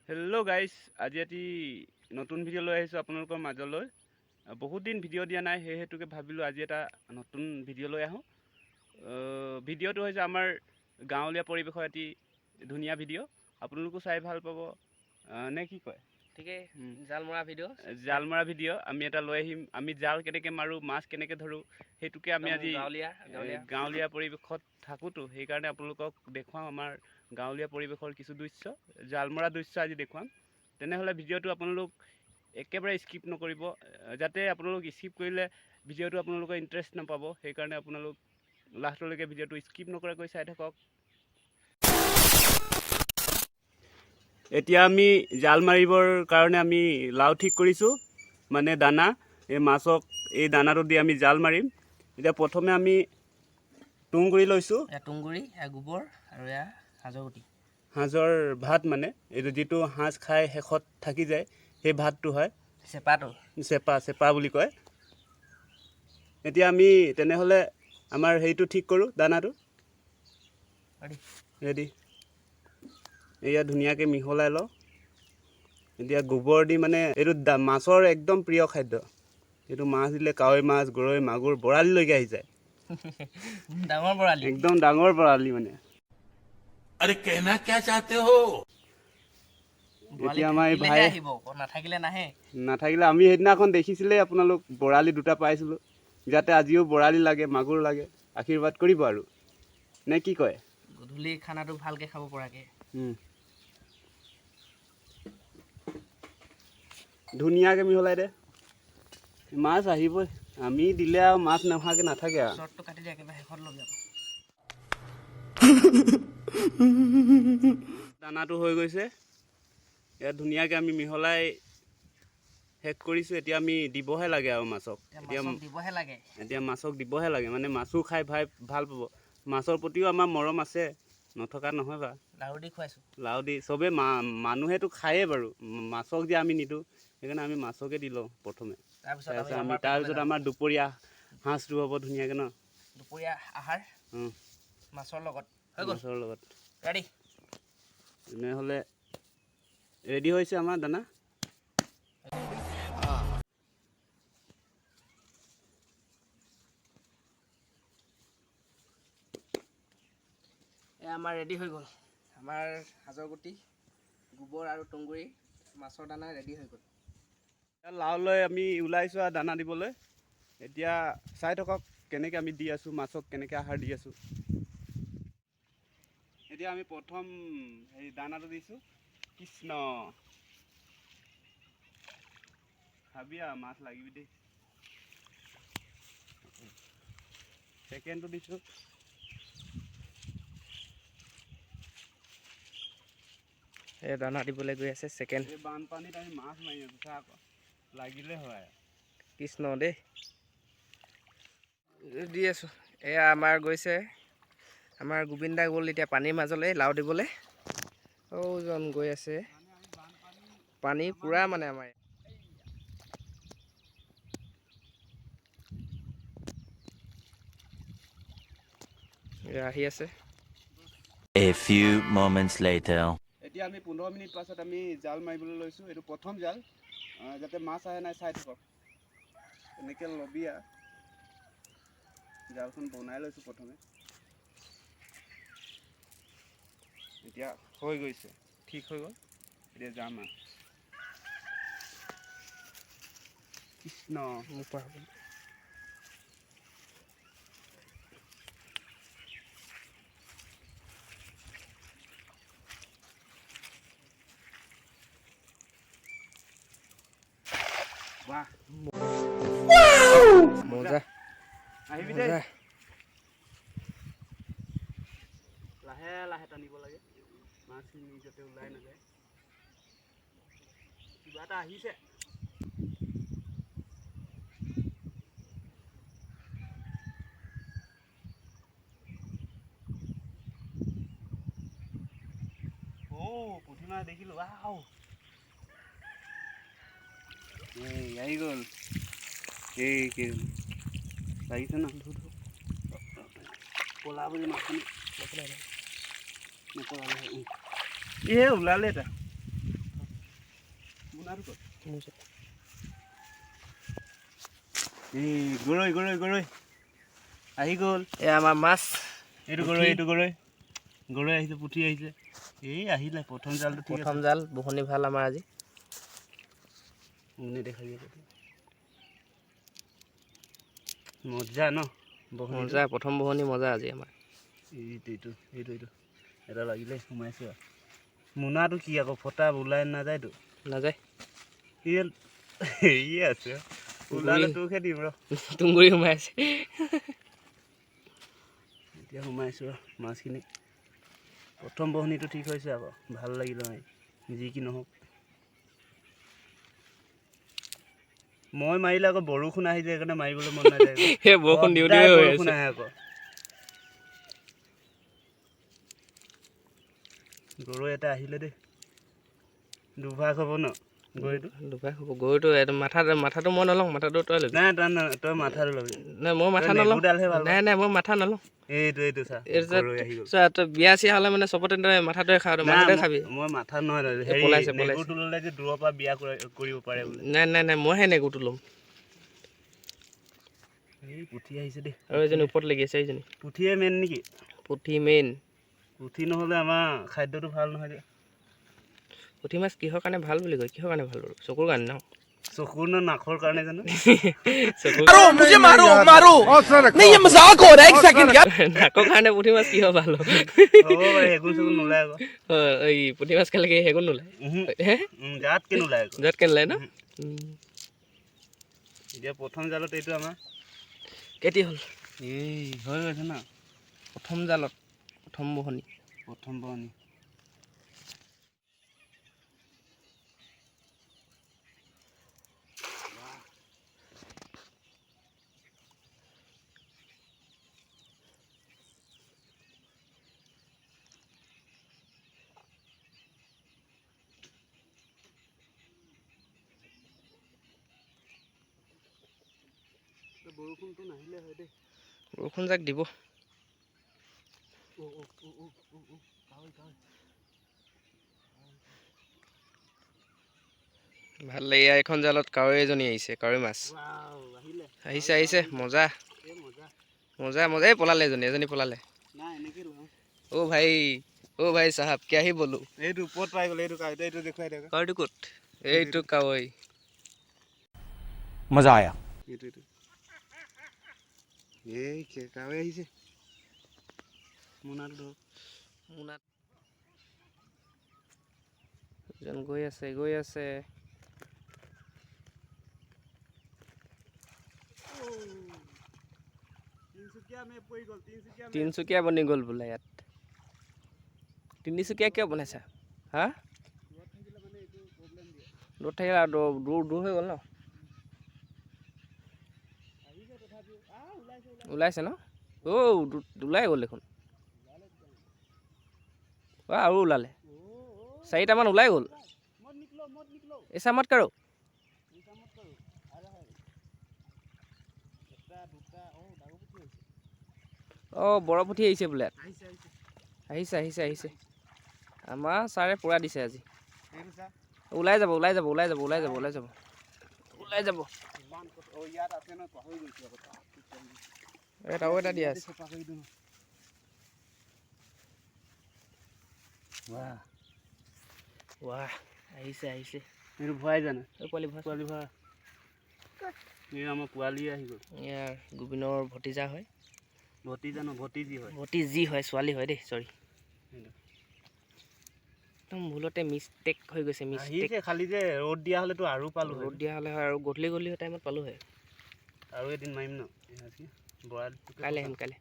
Hello' guys, আজি এটি নতুন ভিডিঅ' লৈ আহিছোঁ আপোনালোকৰ মাজলৈ। বহুত দিন ভিডিঅ' দিয়া নাই, সেই হেতুকে ভাবিলোঁ আজি এটা নতুন ভিডিঅ' লৈ আহোঁ। ভিডিঅ'টো হৈছে আমাৰ গাঁৱলীয়া পৰিৱেশৰ এটি ধুনীয়া ভিডিঅ', আপোনালোকো চাই ভাল পাব নে কি কয়? ঠিকেই, জাল মৰা ভিডিঅ'। জাল মৰা ভিডিঅ' আমি এটা লৈ আহিম। আমি জাল কেনেকৈ মাৰোঁ, মাছ কেনেকৈ ধৰোঁ, সেইটোকে আমি আজি গাঁৱলীয়া পৰিৱেশত থাকোঁতো, সেইকাৰণে আপোনালোকক দেখুৱাম আমাৰ গাঁৱলীয়া পৰিৱেশৰ কিছু দৃশ্য, জাল মৰা দৃশ্য আজি দেখুৱাম। তেনেহ'লে ভিডিঅ'টো আপোনালোক একেবাৰে স্কিপ নকৰিব, যাতে আপোনালোক স্কিপ কৰিলে ভিডিঅ'টো আপোনালোকৰ ইণ্টাৰেষ্ট নাপাব। সেইকাৰণে আপোনালোক লাষ্টলৈকে ভিডিঅ'টো স্কিপ নকৰাকৈ চাই থাকক। এতিয়া আমি জাল মাৰিবৰ কাৰণে আমি লাও ঠিক কৰিছোঁ, মানে দানা। এই মাছক এই দানাটো দি আমি জাল মাৰিম। এতিয়া প্ৰথমে আমি তুঁহগুৰি লৈছোঁ, তুঁহগুৰি, গোবৰ আৰু এয়া সাঁজৰ গুটি, সাঁজৰ ভাত, মানে এইটো যিটো সাঁজ খাই শেষত থাকি যায় সেই ভাতটো হয় চেপাটো, চেপা চেপা বুলি কয়। এতিয়া আমি তেনেহ'লে আমাৰ হেৰিটো ঠিক কৰোঁ, দানাটো ৰেডি। এয়া ধুনীয়াকৈ মিহলাই লওঁ। এতিয়া গোবৰ দি, মানে এইটো মাছৰ একদম প্ৰিয় খাদ্য। এইটো মাছ দিলে কাৱৈ মাছ, গৰৈ, মাগুৰ, বৰালিলৈকে আহি যায়। ডাঙৰ বৰালি, একদম ডাঙৰ বৰালি মানে। আৰে কেহনা ক্যা চাহতে হো। এতিয়া আমাৰ এই ভাই আহিব, নাথাকিলে নাহে। নাথাকিলে আমি সেইদিনাখন দেখিছিলে আপোনালোক বৰালি দুটা পাইছিলোঁ। যাতে আজিও বৰালি লাগে, মাগুৰ লাগে, আশীৰ্বাদ কৰিব আৰু নে কি কয়? গধূলি খানাটো ভালকৈ খাব পৰাকৈ। ধুনীয়াকৈ মিহলাই দে, মাছ আহিবই। আমি দিলে আৰু মাছ নোহোৱাকৈ নাথাকে আৰু। চৰ্টটো কাটি দে, একেবাৰে শেষত ল'বি আকৌ। দানাটো হৈ গৈছে, ইয়াত ধুনীয়াকৈ আমি মিহলাই শেষ কৰিছোঁ। এতিয়া আমি দিবহে লাগে আৰু মাছক। এতিয়া দিবহে লাগে, এতিয়া মাছক দিবহে লাগে, মানে মাছো খাই ভাল পাব। মাছৰ প্ৰতিও আমাৰ মৰম আছে, নথকা নহয় বা। লাউ দি খুৱাইছোঁ, লাউ দি চবেই মানুহেতো খায়েই বাৰু, মাছক যে আমি নিদিওঁ, সেইকাৰণে আমি মাছকে দি লওঁ প্ৰথমে। তাৰপিছত আমাৰ দুপৰীয়া সাঁজটো হ'ব ধুনীয়াকৈ ন, দুপৰীয়া আহাৰ মাছৰ লগত, মাছৰ লগত ৰেডি। তেনেহ'লে ৰেডি হৈছে আমাৰ দানা। আমাৰ ৰেডি হৈ গ'ল, আমাৰ সাঁজৰ গুটি, গোবৰ আৰু তুঁহগুৰি মাছৰ দানা ৰেডি হৈ গ'ল। লাও লৈ আমি ওলাইছোঁ আৰু দানা দিবলৈ। এতিয়া চাই থাকক কেনেকৈ আমি দি আছোঁ, মাছক কেনেকৈ আহাৰ দি আছোঁ। এতিয়া আমি প্ৰথম হেৰি দানাটো দিছোঁ। কৃষ্ণ, ভাবি আৰু মাছ লাগিব দেই। ছেকেণ্ডটো দিছোঁ। এই দানা দিবলৈ গৈ আছে ছেকেণ্ড। এই বানপানীত আমি মাছ মাৰি আছোঁ, চা আকৌ লাগিলে হয়। কৃষ্ণ দেই, দি আছোঁ। এয়া আমাৰ গৈছে, আমাৰ গোবিন্দা গ'ল এতিয়া পানীৰ মাজলৈ লাও দিবলৈ। ঔজন গৈ আছে, পানী পূৰা মানে আমাৰ। আহি আছে। A few moments later. এতিয়া আমি 15 মিনিট পাছত আমি জাল মাৰিবলৈ লৈছোঁ। এইটো প্ৰথম জাল, যাতে মাছ আহে নাই চাই থাকক। এনেকৈ ল'বি আৰু জালখন বনাই লৈছোঁ প্ৰথমে। এতিয়া হৈ গৈছে, ঠিক হৈ গ'ল। এতিয়া যাম আৰু। কৃষ্ণ, বাহ মজা, আহিবি দেই। লাহে লাহে টানিব লাগে, মাছখিনি যাতে ওলাই নাযায়। কিবা এটা আহিছে। অ' পুঠি মাছ দেখিলোঁ। আও, এই আহি গ'ল। এই কি লাগিছে ন, ক'লা বুলি মাছখিনি নকলালে। এই ওলালে এটা। এই গৰৈ গৰৈ গৰৈ আহি গ'ল। এয়া আমাৰ মাছ। এইটো গৰৈ, এইটো গৰৈ, গৰৈ আহিছে, পুঠি আহিছে। এই আহিলে প্ৰথম জালটো। ঠিক আছে। প্ৰথম জাল বহনি ভাল আমাৰ আজি। মোক নেদেখাবি আকৌ। মজা ন বহনিটো? মজা, প্ৰথম বহনি মজা আজি আমাৰ। এইটো এইটো এইটো এইটো এটা লাগিলে সোমাইছে আৰু। মোনাটো কি আকৌ ফটা ওলাই নাযায়তো? নাযায়। এই আছে, ওলালে তোকহে দিম ৰ। তুংগুৰি সোমাই আছে। এতিয়া সোমাইছোঁ ৰ মাছখিনি। প্ৰথম বহনিটো ঠিক হৈছে আকৌ, ভাল লাগিলে মাৰি, যি কি নহওক। মই মাৰিলে আকৌ বৰষুণ আহি যায়, সেইকাৰণে মাৰিবলৈ মন নাযায় আকৌ। সেই বৰষুণ দিওঁ সদায় দিওঁ হৈ বৰষুণ আছে। আহে আকৌ। গৰৈ এটা আহিলে দেই, দুভাগ হ'ব ন গৰৈটো? দুভাগ হ'ব গৰৈটো। এইটো মাথাটো মই নলওঁ, মাথাটো তই ল'বি। নাই, তই মাথাটো ল'বি। নাই, মই মাথা তই নলওঁ। নেগুৰডালহে ভাল নাই নাই, মই মাথা নলওঁ। এইটো এইটো চা, এইটো চা, গৰৈ আহি গ'ল। চা, তই বিয়া চিয়া হ'লে মানে চবতে তই মাথাটোৱে খাৱ, তই নাই, মাথাটোৱে খাবি। মই মাথা নহয়, এই হেৰি, পলাইছে, পলাইছে। নেগুৰটো ল'লে যে দূৰৰ পৰা বিয়া কৰিব পাৰে বোলে। নাই নাই নাই, মইহে নেগুৰটো ল'ম। এই পুঠি আহিছে দেই। আৰু এজনী ওপৰত লাগি আছে, এইজনী। পুঠিয়ে মেইন নেকি? পুঠি মেইন। পুঠি নহ'লে আমাৰ খাদ্যটো ভাল নহয় যে। পুঠি মাছ কিহৰ কাৰণে ভাল বুলি কয়? কিহৰ কাৰণে ভাল বাৰু? চকুৰ কাৰণে ন? চকুৰ নে নাকৰ কাৰণে জানো? চকুৰ। मारो मुझे, मारो मारो, नहीं ये मजाक हो रहा है, एक सेकंड यार। নাকৰ কাৰণে পুঠি মাছ কিহৰ ভাল হ'ব? হ'ব পাৰে, হেগুণ চেগুণ নোলায় আকৌ। অ, এই পুঠি মাছ খালে কি হেগুণ নোলায়? উহু। হে? গাতকে নোলায় আকৌ। গাতকে নোলায় ন? এতিয়া প্ৰথম জালত এইটো আমাৰ কেতিয়া হ'ল? এই হৈ গৈছে ন? প্ৰথম জালত প্ৰথম বহনি। প্ৰথম বহনি। বৰষুণটো নাহিলে হয় দেই। বৰষুণ যাক দিব। ভাল লাগে। এইখন জালত কাৱৈ এজনী আহিছে, কাৱৈ মাছ আহিছে, আহিছে। মজা মজা মজা। এই পলালে এজনী, এজনী পলালে। অ' ভাই, অ' ভাই চাহাব, কি আহি বলো। এইটো ওপৰত পাই গ'ল, এইটো কাৱৈটো, এইটো দেখুৱাই দে। কাৱৈটো ক'ত? এইটো কাৱৈ। मजा आया। এইটো এইটো এই কাৱৈ আহিছে। মোনাটো ধৰক। মোনাত এজন গৈ আছে, গৈ আছে। তিনিচুকীয়া বনি গ'ল বোলে ইয়াত। তিনিচুকীয়া কিয় বনাইছা? হা, দূৰত থাকিলে আৰু দূৰ দূৰ হৈ গ'ল ন? ওলাইছে ন? অ' ওলাই গ'ল দেখোন। অ' আৰু ওলালে, চাৰিটামান ওলাই গ'ল। ऐसा मत करो। অ' বৰ পুঠি আহিছে বোলে ইয়াত। আহিছে আহিছে আহিছে। আমাৰ ছাৰে পূৰা দিছে আজি। ওলাই যাব, ওলাই যাব, ওলাই যাব, ওলাই যাব, ওলাই যাব, ওলাই যাব। ইয়াত আৰু এটা দিয়া আছে। ৱাহ, আহিছে আহিছে। এইটো ভৰাই জানো? এই পোৱালি ভৰাই। পোৱালি ভৰা। এই আমাৰ পোৱালি আহি গ'ল। ইয়াৰ গোবিনৰ ভতিজা হয়। ভতিজা ন, ভতিজী হয়। ভতিজী হয়, ছোৱালী হয় দেই, চৰি। একদম ভুলতে মিষ্টেক হৈ গৈছে, মিষ্টেক। আহিছে খালি যে ৰ'দ দিয়া হ'লেতো আৰু পালোঁ হয়। ৰ'দ দিয়া হ'লে হয় আৰু গধূলি গধূলি টাইমত পালোঁ হয়। আৰু এদিন মাৰিম ন বৰাল। কাইলৈ আহিম, কাইলৈ।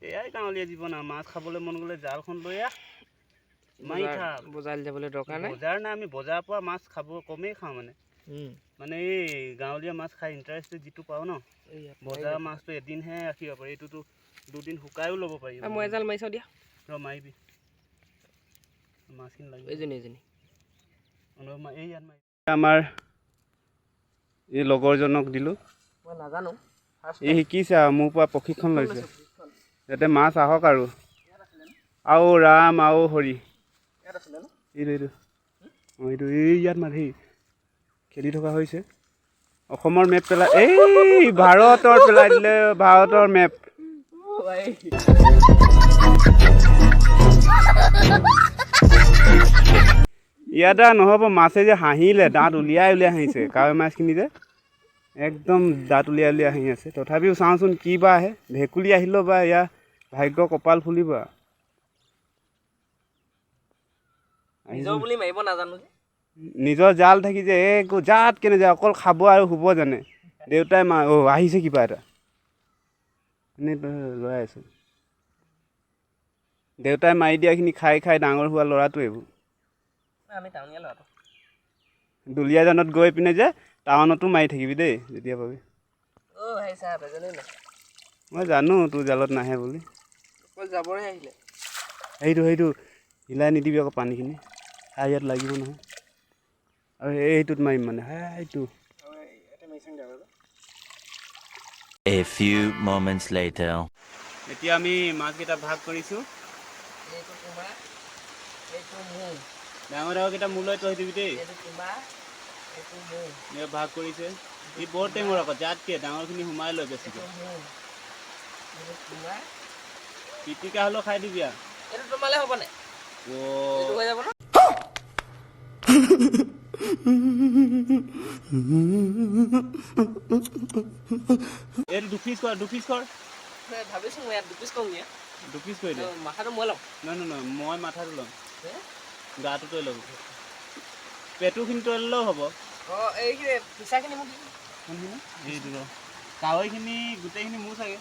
এয়াই গাঁৱলীয়া জীৱন আৰু। মাছ খাবলৈ মন গ'লে জালখন লৈ আহ, মাৰি থাক। বজাৰলৈ যাবলৈ দৰকাৰ নাই। বজাৰ নাই, আমি বজাৰৰ পৰা মাছ খাব কমেই খাওঁ মানে। মানে এই গাঁৱলীয়া মাছ খাই ইণ্টাৰেষ্ট যিটো পাওঁ ন, বজাৰৰ মাছটো এদিনহে ৰাখিব পাৰি, এইটোতো দুদিন শুকায়ো ল'ব পাৰি। মই এজাল মাৰি চাওঁ দিয়া। ৰ, মাৰিবি মাছখিনি লাগিব। এইজনী, এইজনী। এই ইয়াত মাৰি। আমাৰ এই লগৰজনক দিলোঁ। মই নাজানো। এই শিকিছে আৰু মোৰ পৰা প্ৰশিক্ষণ লৈছে, যাতে মাছ আহক আৰু। আও ৰাম আও হৰি। ইয়াত আছিলে ন? এইটো এইটো, অঁ, এইটো এই ইয়াত মাত সেই খেলি থকা হৈছে। অসমৰ মেপ পেলাই, এই ভাৰতৰ পেলাই দিলে, ভাৰতৰ মেপ। ইয়াত আৰু নহ'ব। মাছে যে হাঁহিলে, দাঁত উলিয়াই উলিয়াই হাঁহিছে। কাৱৈ মাছখিনি যে একদম দাঁত উলিয়াই উলিয়াই হাঁহি আছে। তথাপিও চাওঁচোন কি বা আহে। ভেকুলী আহিলেও বা ইয়াৰ ভাগ্য কপাল ফুলিব আৰু। নিজৰ বুলি মাৰিব নাজানো যে। নিজৰ জাল থাকি যে একো জাত কেনে যায়, অকল খাব আৰু শুব জানে। দেউতাই মা অ' আহিছে কিবা এটা, এনেই লৈ আছোঁ। দেউতাই মাৰি দিয়াখিনি খাই খাই ডাঙৰ হোৱা ল'ৰাটো এইবোৰ। আমি টাউনীয়া ল'ৰাটো। দুলীয়াজানত গৈ পিনে যে টাউনতো মাৰি থাকিবি দেই যেতিয়া পাবি। অ' ভাই চাহাব, এজনী নাই। মই জানো তোৰ জালত নাহে বুলি। অকল যাবৰহে আহিলে। সেইটো সেইটো হিলাই নিদিবি আকৌ, পানীখিনি হাই ইয়াত লাগিব নহয়। আৰু এইটোত মাৰিম মানে সেইটো। A few moments later. এতিয়া আমি মাছকেইটা ভাগ কৰিছোঁ। এইটো তোমাৰ, এইটো মোৰ। ডাঙৰ ডাঙৰকেইটা মোলৈ থৈ দিবি দেই। এইটো তোমাৰ, এইটো মোৰ। এই ভাগ কৰিছে। ই বৰ টেঙৰ আকৌ, জাতকে ডাঙৰখিনি সোমাই লয় বেছিকৈ। এইটো মোৰ, এইটো তোমাৰ। পিটিকা হ'লেও খাই দিবি আৰু। এইটো তোমালে হ'ব নে? অ'। এইটো হৈ যাব ন? এইটো দুপিচ কৰ, দুপিচ কৰ। ভাবিছোঁ মই ইয়াত দুপিচ কৰোঁ। দুপিচ কৰি দে। মাথাটো মই ল'ম। নহয় নহয় নহয়, মই মাথাটো ল'ম, গাটো তই ল'বি। পেটুখিনি তই ল'লেও হ'ব। অঁ, এইখিনি ফিচাখিনি মোক। কোনখিনি? এইটো ৰ, কাৱৈখিনি গোটেইখিনি মোৰ চাগে।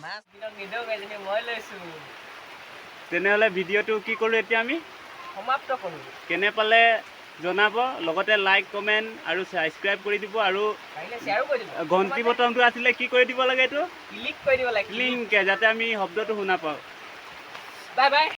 মাছ নিদিওঁ, এজনী মই লৈছোঁ। তেনেহ'লে ভিডিঅ'টো কি কৰোঁ এতিয়া আমি? সমাপ্ত কৰোঁ। কেনে পালে জনাব, লগতে লাইক, কমেণ্ট আৰু ছাবস্ক্ৰাইব কৰি দিব আৰু পাৰিলে শ্বেয়াৰো কৰি দিব। ঘণ্টি বটনটো আছিলে, কি কৰি দিব লাগে এইটো? ক্লিক কৰি দিব লাগে। ক্লিংকে, যাতে আমি শব্দটো শুনা পাওঁ। Bye bye.